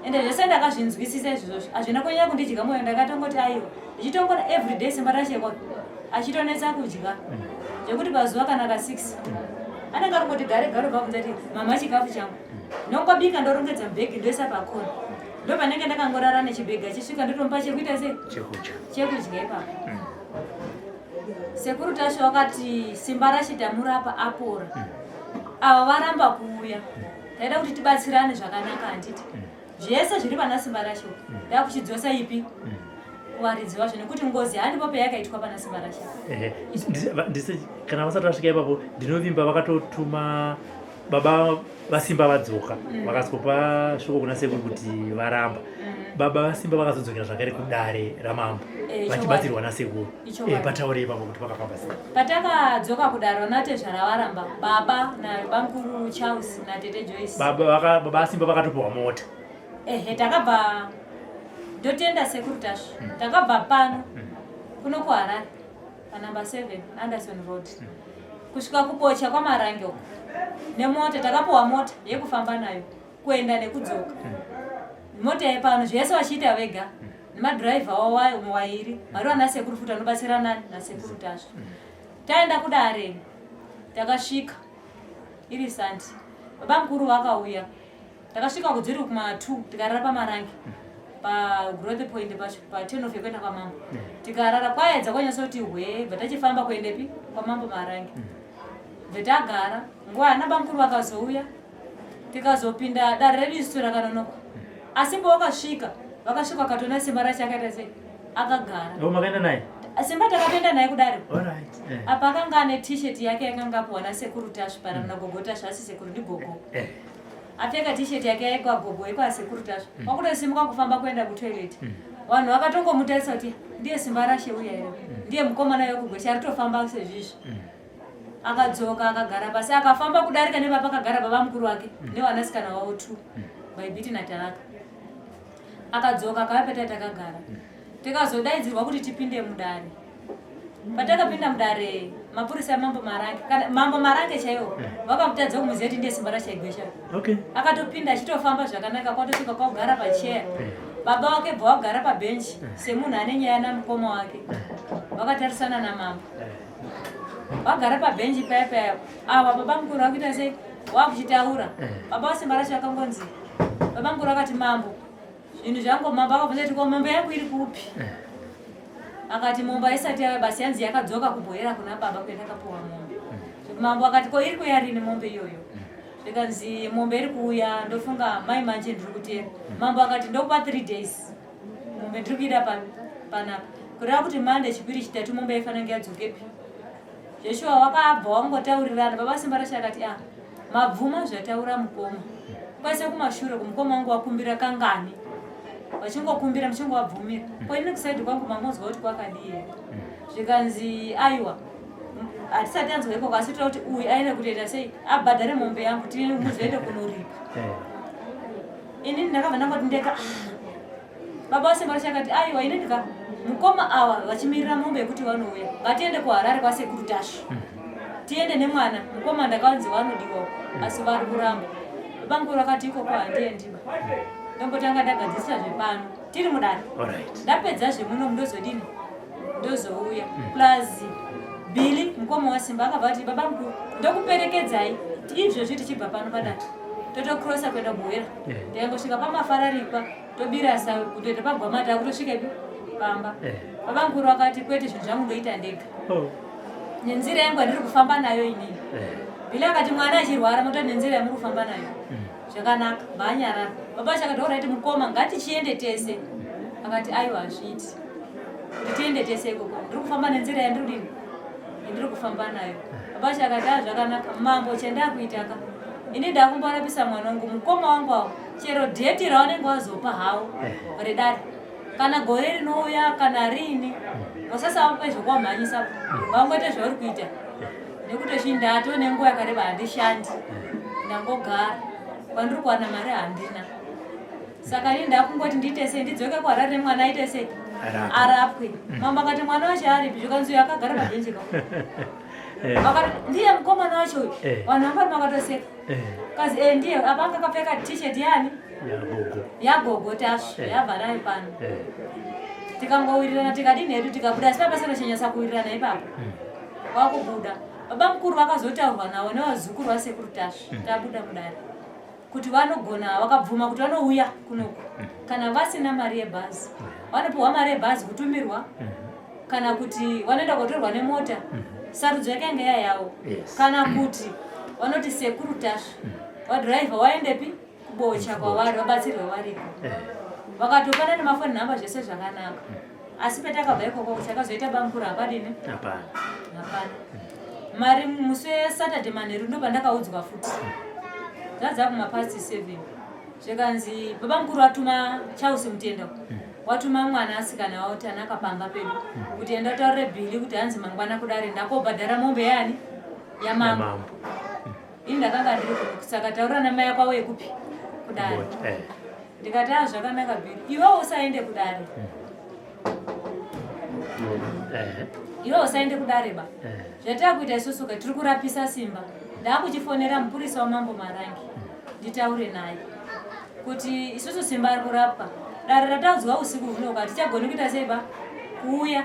[SPEAKER 3] Ende zvese ndakazvinzwisisa izvozvo, hazvina kunyanya kundidya mwoyo. Ndakatongoti aiwa, ndichitongona everyday Simba Rashe kwa achitonetsa kudya, zvekuti pazuva kana ka 6 anenge arikungoti gare gare. Ubva kuti mama, chikafu changu ndongobika, ndorongedza mubhegi, ndoisa pakona, ndo panenge ndakangorara nechibhegi. Achisvika ndotomupa chekuita sei?
[SPEAKER 2] Chekudya.
[SPEAKER 3] Chekudya ipapo. Sekuru Tashu wakati Simba Rashe tamurapa apora, ava varamba kuuya. Taida kuti tibatsirane zvakanaka, handiti? Zvese zviri pana Simba Rashe ndakuchidzosa ipi kuvaridzi vazvo, nekuti ngozi handipo payakaitwa pana Simba Rashe.
[SPEAKER 2] Ehe. Kana vasati vasvika ipapo, ndinovimba vakatotuma baba vaSimba vadzoka, vakazopa shoko kuna sekuru kuti varamba. Baba vaSimba vakazodzokera zvakare kudare ramambo vachibatsirwa nasekuru.
[SPEAKER 3] Ichokwadi.
[SPEAKER 2] Pataure ipapo kuti vakafamba sei.
[SPEAKER 3] Patakadzoka kudaro, natezvara varamba, baba nabamukuru Charles natete Joyce.
[SPEAKER 2] Baba vaSimba vakatopiwa mota.
[SPEAKER 3] Ehe, takabva, ndotenda sekuru Tasvu, takabva pano kuno kuHarare panumber 7 Anderson Road kusvika kuBocha kwaMarange uko nemota. Takapiwa mota yekufamba nayo kuenda nekudzoka, mota yepano, zvese vachiita vega nemadhiraivha wavo wairi vari vana sekuru futi vanobatsirana nasekuru Tasvu. Taenda kudare, takasvika iri Sunday. Baba mukuru vakauya. Takasvika kudziri kuma2, tikarara paMarange pagrowth point pacho, paturn off yekuenda kwamambo. Tikarara, kwaedza kwanyatsa hwe, bva tachifamba kuendepi? Kwamambo Marange. Bve tagara nguva, ana bamukuru vakazouya, tikazopinda dare redu isu rakanonoka. Asi pawakasvika, vakasvika vakatoona Simba racho akaita sei? Akagara.
[SPEAKER 2] O, makaenda naye?
[SPEAKER 3] Simba takatoenda naye kudare.
[SPEAKER 2] Alright.
[SPEAKER 3] Apa akanga ane T-shirt yake yakanga apiwa nasekuru Tasvu pana nagogo Tasvu, asi sekuru ndigogo. Apfeka T-shirt yake yekwagogo, yekwasekuru Tasvu, wakutosimuka kufamba kuenda kutoilet. Vanhu vakatongomutarisa kuti ndiye Simba Rashe uya here? Ndiye mukomana wekugwesha aritofamba sezvizvi? Akadzoka, akagara pasi, akafamba kudarika nepapakagara baba mukuru wake nevanasikana vavo two, Baibiti naTaraka. Akadzoka akauya petai takagara. Tikazodaidzirwa kuti tipinde mudare. Patakapinda mudare, mapurisa amambo Marange, kana mambo Marange chaiwo vakamutadza kumuziva kuti ndiye Simba Rashe Gwesha. Akatopinda achitofamba zvakanaka, kwatosvika kwakugara pacheya. Baba wake bva wagara pabhenji semunhu ane nyaya namukoma wake, vakatarisana namambo. Vagara pabhenji paya paya, ava baba mukuru vakuita sei? Wakuchitaura. Baba vaSimba racho akangonzi, baba mukuru akati, "Mambo, zvinhu zvangu." Mambo akabvunza kuti, "Ko mombe yangu iri kupi?" Akati mombe haisati yava basi, yanzi yakadzoka kubhoera kuna baba kuenda kapuwa mombe. Mambo akati, "Ko iri kuuya rini mombe iyoyo?" Zvikanzi mombe iri kuuya, ndofunga mai manje ndiri kutera. Mambo akati, "Ndokupa 3 days, mombe ndiri kuida panapa." Kureva kuti Monday, Chipiri, Chitatu mombe yaifanira kunge yadzokepi. Joshua wakabva wangotaurirana. Baba Simba racho akati, "A, mabvuma zvataura mukoma kwese kumashure kumukoma wangu, wakumbira kangani vachingokumbira muchingovabvumira? Ko ini kusaidi kwangu mangonzwa kuti kwakadii here?" Zvikanzi aiwa, hatisati tanzwa ikoko, asi toda kuti uyu aende kutoita sei, abhadhare mombe yangu, muzoende kunoripa. Inini ndakabva ndangoti ndega ah. Baba vaSimba vachakati aiwa ini ndika mukoma ava vachimirira mombe yekuti vanouya ngatiende kuHarare kwasekuru Tashu tiende nemwana mukoma ndakanzi vanodiwa asi vari kuramba. Bamukuru vakati ikoko handiendiba ndombotanga ndagadzirisa zvepano tiri mudare ndapedza zvemuno ndozodini ndozouya plus Billy mukoma waSimba akabva ati baba mukuru ndokuperekedzai izvozvi tichibva pano padare totokrosa kuenda Buhera ndikangosvika pamafararikwa tobira sawe kutoita pagwamata akutosvikepi pamba eh. Baba mukuru akati kwete zvinhu zvangu ndoita ndega oh. Nenzira yangu yandiri kufamba nayo inini eh. Bili akati mwana achirwara moto nenzira yamuri kufamba nayo mm. Zvakanaka banyarara baba chakati oraiti mukoma ngatichiende tese akati aiwa hazviiti kuti tiende tese ikoko ndiri kufamba nenzira yandiri kudini yandiri kufamba nayo baba chakati a zvakanaka mambo chandakuitaka ini ndakumborapisa mwana wangu mukoma wangu awo chero dheti ravanenge vazopa hawo eh. redare kana gore rinouya kana riini vasasavape zvokuwamhanyisa vangoite zvauri kuita nekuti chindato nenguva yakareba handishandi ndangogara kwandiri kuwana mari handina saka ini ndakungoti ndiite sei ndidzoke kuharare nemwana aite sei arapwe mm. mambo akati mwana wacho aripi zvikanzi uyo akagara pabhenji ka eh. ndiye mukomana wacho uyu eh. vanhu vanga vakatoseka eh. kazi eh, ndiye apa anga akapfeka t-shirt yani yagogo tasvu yabva nayo pano tikangowirirana tikadini hedu tikabuda asi papasina chanyasa kuwirirana ipapo hmm. Kwakubuda baba mukuru vakazotaurwa navo nevazukuru vasekuru Tasvu hmm. tabuda mudare kuti vanogona vakabvuma kuti vanouya kunoku hmm. kana vasina mari yebhazi hmm. vanopiwa mari yebhazi kutumirwa kana kuti vanoenda kotorwa nemota sarudzo yakanga yayavo kana kuti vanoti sekuru Tasvu vadhiraivha waendepi kubocha kwavari vabatsirwe variko eh. vakatopana nemafoni nhamba zvese zvakanaka asi petakabva ikoko chakazoita bamukuru hapadini
[SPEAKER 2] hapana
[SPEAKER 3] hapana mari musi wesaturday manheru ndo pandakaudzwa futi zvadza kumapast seven zvikanzi baba mukuru atuma charles mutenda hmm. watuma mwana asikana wavo tanaka pamba pedu hmm. kuti enda utaurire bhili kuti hanzi mangwana kudare ndakobhadhara mombe yani yamambo ini ndakanga ndiri kuno saka taura namai ako auye kupi kudare eh. Ndikati a ah, zvakanaka bhiri iwe usaende kudare hmm. eh. Iwe usaende kudare ba eh. Zvatava kuita isusu ka tiri kurapisa Simba ndakuchifonera mupurisa wamambo Marangi hmm. Nditaure naye kuti isusu Simba ari kurapwa dare rataudzwa usiku huno ka tichagoni kuita sei ba kuuya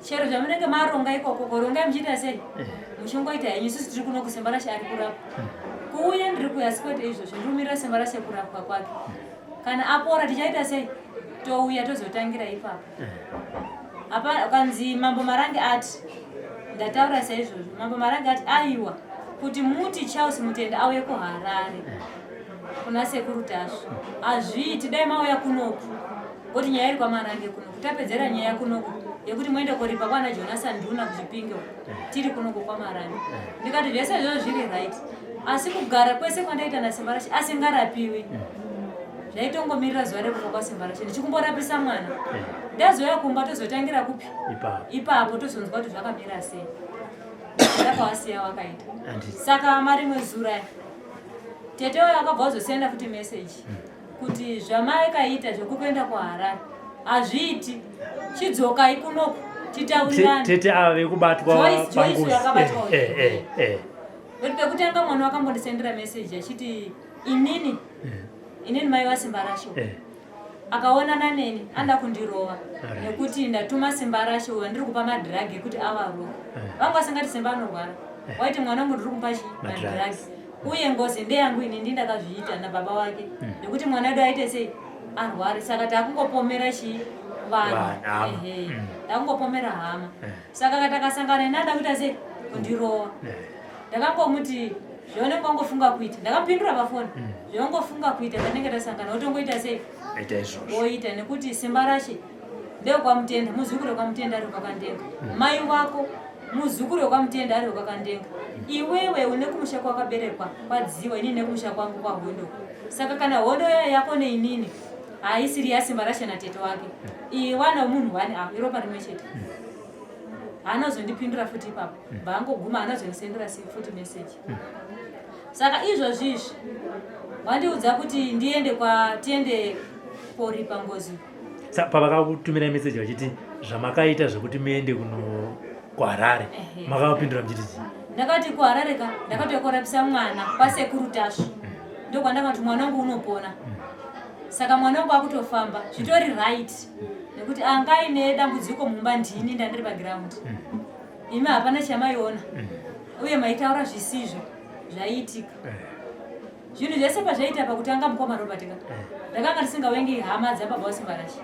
[SPEAKER 3] chero zvamunenge maronga ikoko korongai muchiita sei eh. Muchingoita henyu isusu tiri kuno kusimba rashe ari kurapwa hmm. Kuuya ndiri kuuya asi kwete izvozvo ndiri kumirira simba rashe kurapwa kwake hmm. Kana apora tichaita sei touya tozotangira ipapo eh. Apa kanzi mambo Marange ati ndataura saizvozvo mambo Marange ati aiwa kuti muti Charles Mutenda auye kuHarare eh. Kuna sekuru Tasvu hazviiti dai mauya kunoku Kuti nyaya iri kwaMarange kunoku tapedzera nyaya kunoku yekuti muende koripa kwana Jonathan Nduna kuChipinge uko eh. Tiri kunoku kwaMarange eh. Ndikati zvese izvozvo zviri right asi kugara kwese kwandaita naSimbarashe asingarapiwi eh. Zvaitongomirira zuva rekufa kwaSimbarashe ndichikumborapisa mwana ndazouya kumba tozotangira kupi ipapo tozonzwa kuti zvakamira sei ndakawasiya wakaita saka marimwe zura tete wayo akabva wazosenda futi message mm. Kuti zvamakaita zvekukuenda kuHarare hazviiti chidzokai kunoku titaurirane
[SPEAKER 2] tete ava vekubatwa
[SPEAKER 3] Joyce yakabatwa eh, eh, eh, but pekutanga mwana wakambondisendera message achiti inini inini mai vaSimba rasho akaonana neni anoda kundirova nekuti ndatuma Simba rasho uyo ndiri kupa madhiragi ekuti avarova vanga vasingati Simba anorwara waiti mwana wangu ndiri kumupa chi madhiragi uye ngozi ndeyangu ini ndi ndakazviita nababa wake hmm. nekuti mwana wedu aite sei arware saka takungopomera chii vanhu hmm. Takungopomera hama eh. Saka takasangana ini ada kuita sei kundirova eh. Ndakangomuti zvaunenge wangofunga kuita ndakamupindura pafoni hmm. Zvaungofunga kuita panenge tasangana wotongoita sei woita nekuti simba rashe ndekwaMutenda muzukuru wekwaMutenda ari kwakaNdenga mai wako Muzukuru wekwaMutenda ari wekwaKandenga. Iwewe une kumusha kwakaberekwa kwaDziwa, inini nekumusha kwangu kwaHondo. Saka kana hondo yako neinini haisiri yaSimbarashe natete wake. Iyi wana wemunhu wani avo iropa rimwe chete. Haana kuzondipindura futi ipapo. Bva angoguma haana kuzondisendera futi message. Saka izvozvi izvi wandiudza kuti ndiende kwa tiende koripa ngozi.
[SPEAKER 2] Sa pavakakutumirai message vachiti zvamakaita zvekuti muende kuno kuHarare makavapindura muchiti chii?
[SPEAKER 3] Ndakati kuHarare ka ndakatouya korapisa mwana kwasekuru Tasvu. Ndokwandakati mwana wangu unopona. Saka mwana wangu akutofamba zvitori right nekuti anga aine dambudziko mumba ndini ndandiri paground. Imi hapana chamaiona uye maitaura zvisizvo zvaiitika. Zvinhu zvese pazvaiita pakutanga mukoma Robert ka ndakanga ndisingawengi hama dzababa waSimbarashe.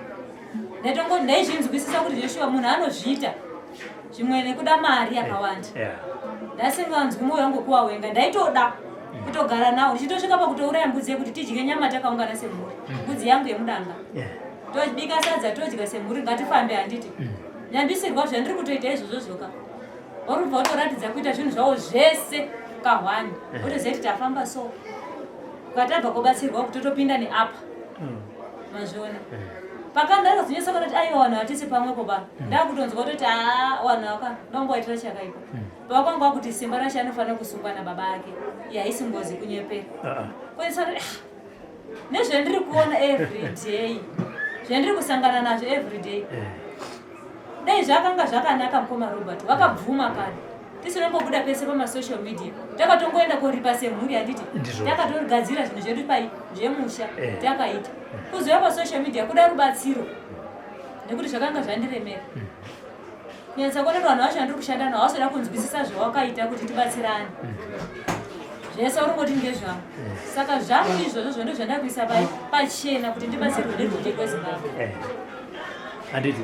[SPEAKER 3] Ndaitongo ndaizvinzwisisa kuti zveshuwa munhu anozviita zvimwe nekuda mari yakawanda. Ndasinganzwi mwoyo wangu kuwawenga ndaitoda kutogara nawo ndichitosvika pakutouraya mbudzi yekuti tidye nyama takaungana semhuri mbudzi yangu yemudanga tobika sadza todya semhuri ngatifambe handiti nyambisirwa zvandiri kutoita izvozvo zvoka Warubva watoratidza kuita zvinhu zvavo zvese kahwani wotoziva kuti tafamba so ukatabva kobatsirwa kutotopinda neapa mazviona pakanga ndakazonyatsa kuona kuti aiwa vanhu hatisi pamwepo ba ndakutonzwa kutoti haa vanhu aka ndongovaitira chakaipa pavakanga vakuti simba racho anofanira kusungwa nababa ake iye haisi ngozi kunyepera koisa kuti ah, nezvendiri kuona everyday zvendiri kusangana nazvo everyday Dai zvakanga zvakanaka mukoma Robert vakabvuma kare tisinombobuda pese pamasocial media takatongoenda koripa semhuri handiti takatorigadzira zvinhu zvedu pai zvemusha eh. takaita kuzouya pasocial media kuda rubatsiro nekuti zvakanga zvandiremera kunyanyisa kuona kuti vanhu vacho vandiri kushanda navo vasoda kunzwisisa zvawakaita kuti tibatsirane zvese uri ngoti ndezvangu eh. saka zvangu izvozvo zvo ndozvandakuisa pai pachena kuti ndibatsirwe nerwundi rwezimbabwe eh.
[SPEAKER 2] handiti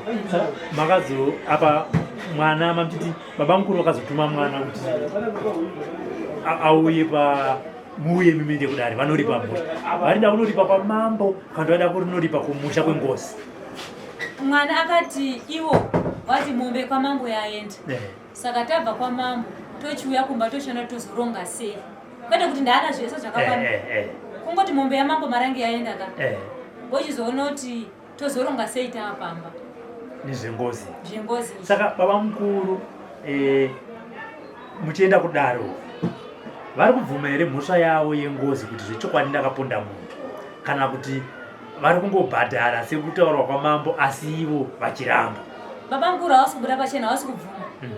[SPEAKER 2] makazo apa mwana mamtiti baba mukuru vakazotuma mwana kuti auye pa muuye mimende kudare vanoripa mhosva varida kunoripa kwamambo kana vaida kunoripa kumusha kwengozi
[SPEAKER 3] mwana akati iwo wati mombe kwamambo yaenda eh. Saka tabva kwamambo tochiuya kumba tochiona tozoronga sei kwete kuti ndaana zvese zvakakwana eh, eh, eh. Kungoti mombe yamambo marange yaenda ka wochizoona kuti tozoronga sei tava pamba
[SPEAKER 2] nezvengozi
[SPEAKER 3] zvengozi
[SPEAKER 2] saka baba mukuru eh, muchienda kudaro vari kubvuma here mhosva yavo yengozi kuti zvechokwadi ndakaponda munhu kana kuti vari kungobhadhara sekutaurwa kwamambo asi ivo vachiramba
[SPEAKER 3] baba mukuru havasi kubuda pachena havasi kubvuma mhm.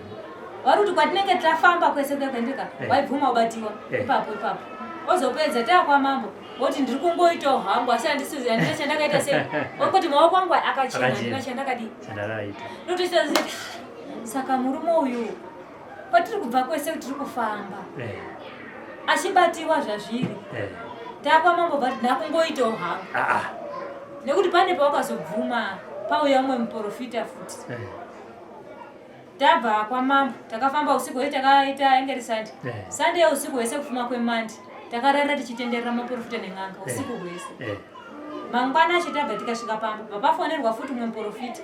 [SPEAKER 3] vari kuti kwatinenge tafamba kwese kwekuendeka eh. waibvuma ubatiwa eh. ipapo ipapo ozopedza taa kwamambo woti ndiri kungoitawo hangu asi handisizi handina chandakaita sei ongoti maoko angu akachena handina chandakadii ndotoita saka murume uyu kwatiri kubva kwese tiri kufamba eh. achibatiwa zvazviri eh. takwamambo but ndakungoitawo hangu ah, ah. nekuti pane pawakazobvuma pauya umwe muprofita futi eh. tabva kwamambo takafamba usiku hwese takaita inge ri sande sande yeusiku hwese kufuma kwemandi takarara tichitenderera maprofita nen'anga usiku hwese mangwana acho tabva tikasvika pamba papafonerwa futi umwe muprofita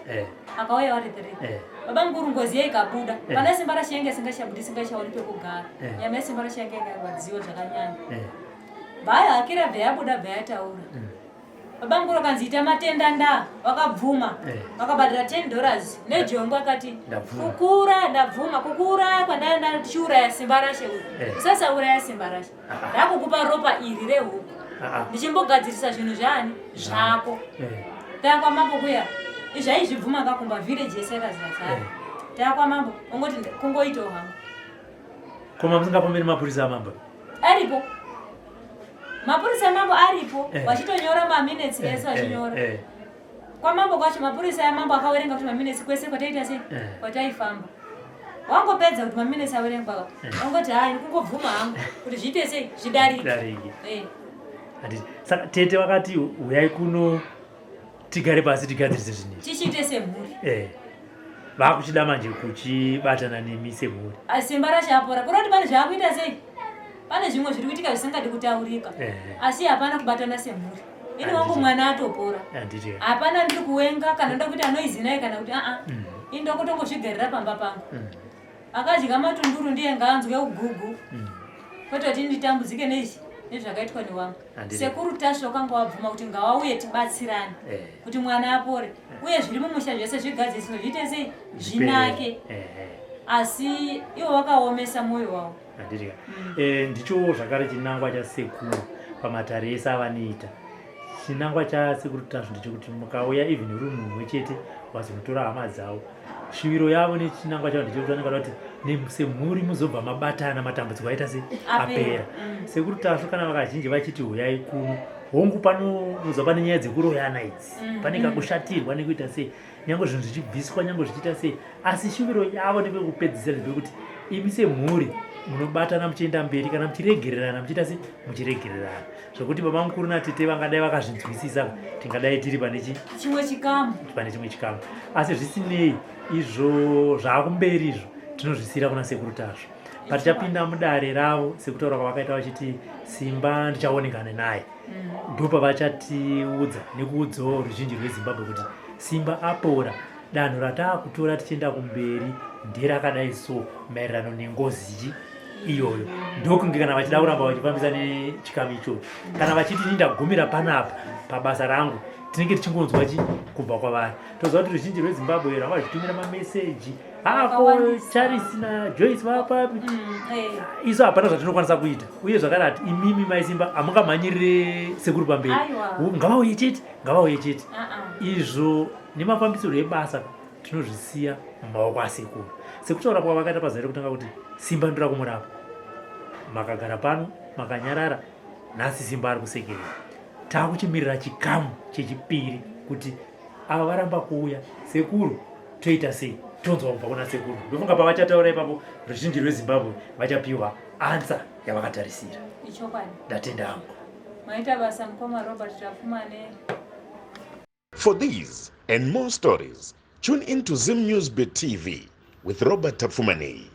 [SPEAKER 3] akauya vari three eh. baba mukuru ngozi ye ikabuda eh. pana simba rashe yange isingachabudi isingachaoni pekugara eh. nyama yesimba rashe yange ikarwadziwa zvakanyanya baya hakira bva yabuda bva yataura mm. baba mukuru akanzi ita matenda nda vakabvuma vakabhadhara 10 dollars nejongo akati kukura ndabvuma kukuuraya kwandaenda ndichiuraya simba rashe uyu usasauraya simba rashe ah. ndakukupa ropa iri rehuku ah, ah. ndichimbogadzirisa zvinhu zvaani zvako eh. taya kwamambo kuya izvi aizvibvuma kakumba village yese yakazazara eh. taya kwamambo ongoti kungoitawo hangu
[SPEAKER 2] koma musingapomeri mapurisa amambo
[SPEAKER 3] aripo mapurisa amambo aripo eh. vachitonyora maminutes ese vachinyora kwamambo kwacho mapurisa amambo akawerenga kuti maminutes kwese kwataita sei kwataifamba wangopedza kuti maminutes averengwa eh. wangoti hai kungobvuma hangu kuti zviite sei zvidarike eh.
[SPEAKER 2] Saka tete vakati huyai kuno tigare pasi tigadzirise zvinhu izvi
[SPEAKER 3] tichiite semhuri
[SPEAKER 2] eh. Vakuchida manje kuchibatana nemi semhuri
[SPEAKER 3] simba racho apora kuroti pane zvaakuita sei pane zvimwe zviri kuitika zvisingadi kutaurika asi hapana kubatana semhuri ini wangu mwana atopora hapana ndiri kuwenga kana ndoda kuita noizi naye kana kuti aa mm. ini ndokutongozvigarira pamba pangu mm. akadya matunduru ndiye ngaanzwe ugugu mm. kwete kuti nditambudzike neizvi nezvakaitwa newangu sekuru tasvi wakanga wabvuma kuti ngawauye tibatsirane eh. kuti mwana apore uye zviri mumusha zvese zvigadziriswe zviite sei zvinake eh, eh. Asi ivo vakaomesa mwoyo wavo.
[SPEAKER 2] Handiti mm. Ndicho zvakare chinangwa chasekuru pamatare ese avanoita. Chinangwa chasekuru Tasvu ndechekuti mukauya even uri munhu mumwe chete vazonotora hama dzavo, shuviro yavo nechinangwa chavo ndechekuti vanenge vada kuti semhuri muzobva mabatana, matambudziko aita se apera. Sekuru Tasvu kana vakazhinji vachiti huyai kuno, hongu panoza pane nyaya dzekuroyana idzi, pane kakushatirwa nekuita sei, nyange zvinhu zvichibviswa, nyange zvichiita sei, asi shuviro yavo nepekupedzisira ndepekuti imi semhuri munobatana muchienda mberi kana muchiregererana, muchiita se muchiregererana, zvekuti baba mukuru natete vangadai vakazvinzwisisa, tingadai tiri pane
[SPEAKER 3] chimwe chikamu,
[SPEAKER 2] pane chimwe chikamu. Asi zvisinei, izvo zvaakumberi izvo tinozvisiyira kuna Sekuru Tasvu patichapinda mudare ravo, sekutaura kwavakaita vachiti Simba ndichaonekana naye. Ndopavachatiudza nekuudzawo ruzhinji rweZimbabwe kuti Simba apora, danho rataakutora tichienda kumberi nderakadai, so maererano nengozi iyoyo. Ndokunge kana vachida kuramba vachifambisa nechikamu ichocho, kana vachiti ini ndagumira panapa pabasa rangu, tinenge tichingonzwa chi kubva kwavari. Toziva kuti ruzhinji rweZimbabwe rwanga vachitumira mameseji ako, Charisi naJoyce vapapi? Isu hapana zvatinokwanisa kuita. Uye zvakare hati imimi maiSimba hamungamhanyirire sekuru pamberi, ngavauye chete, ngavauye chete. Izvo nemafambisirwo ebasa tinozvisiya mumaoko asekuru, sekutaura kwavakaita pazuva rekutanga kuti Simba ndoda kumurapa. Makagara pano makanyarara, nhasi Simba ari kusekerera. Taakuchimirira chikamu chechipiri kuti ava varamba kuuya, sekuru toita sei? Tonzwa kubva kuna sekuru. Ndofunga pavachataura ipapo ruzhinji rweZimbabwe vachapiwa ansa yavakatarisira.
[SPEAKER 3] Ichokwadi.
[SPEAKER 2] Ndatenda hangu.
[SPEAKER 3] Maita basa, mukoma Robert Tapfumane.
[SPEAKER 1] For these and more stories, tune in to Zim News Bit TV with Robert Tapfumanei.